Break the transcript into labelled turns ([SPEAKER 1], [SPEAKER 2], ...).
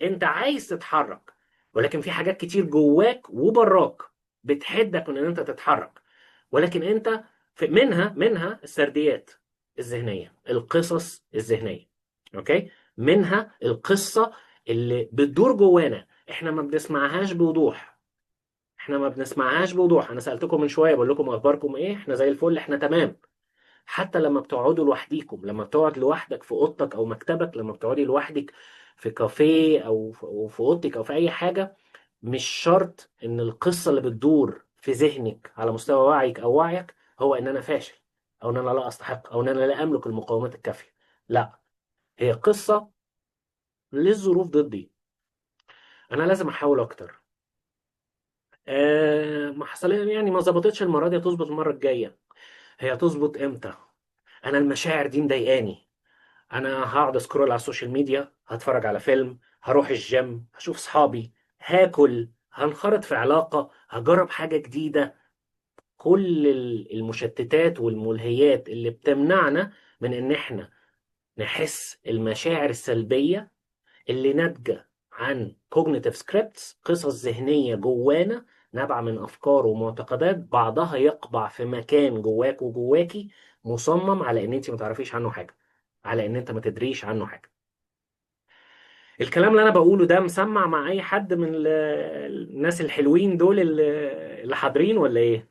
[SPEAKER 1] انت عايز تتحرك، ولكن في حاجات كتير جواك وبراك بتحدك من ان انت تتحرك. ولكن انت في منها السرديات الذهنية، القصص الذهنية، okay، منها القصة اللي بتدور جوانا، احنا ما بنسمعهاش بوضوح. احنا ما بنسمعهاش بوضوح. انا سألتكم من شوية بقول لكم اخباركم ايه، احنا زي الفل، احنا تمام. حتى لما بتقعدوا لوحديكم، لما بتقعد لوحدك في اوضتك او مكتبك، لما بتقعدي لوحدك في كافيه او في اوضتك او في اي حاجة، مش شرط ان القصة اللي بتدور في ذهنك على مستوى وعيك او وعيك هو ان انا فاشل، او ان انا لا استحق، او ان انا لا املك المقومات الكافية. لا، هي قصة للظروف ضدي، انا لازم احاول اكتر. ما حصل يعني، ما ظبطتش المرة دي، هتظبط المرة الجاية. هي هتظبط امتى؟ انا المشاعر دي مضايقاني، انا هقعد scroll على السوشيال ميديا، هتفرج على فيلم، هروح الجيم، هشوف صحابي، هاكل، هنخرط في علاقة، هجرب حاجة جديدة. كل المشتتات والملهيات اللي بتمنعنا من ان احنا نحس المشاعر السلبية اللي ناتجة عن cognitive scripts، قصص ذهنية جوانا نابعة من أفكار ومعتقدات بعضها يقبع في مكان جواك وجواكي، مصمم على إن أنت ما تعرفيش عنه حاجة، على إن أنت ما تدريش عنه حاجة. الكلام اللي أنا بقوله ده مسمع مع أي حد من الناس الحلوين دول اللي حاضرين ولا إيه؟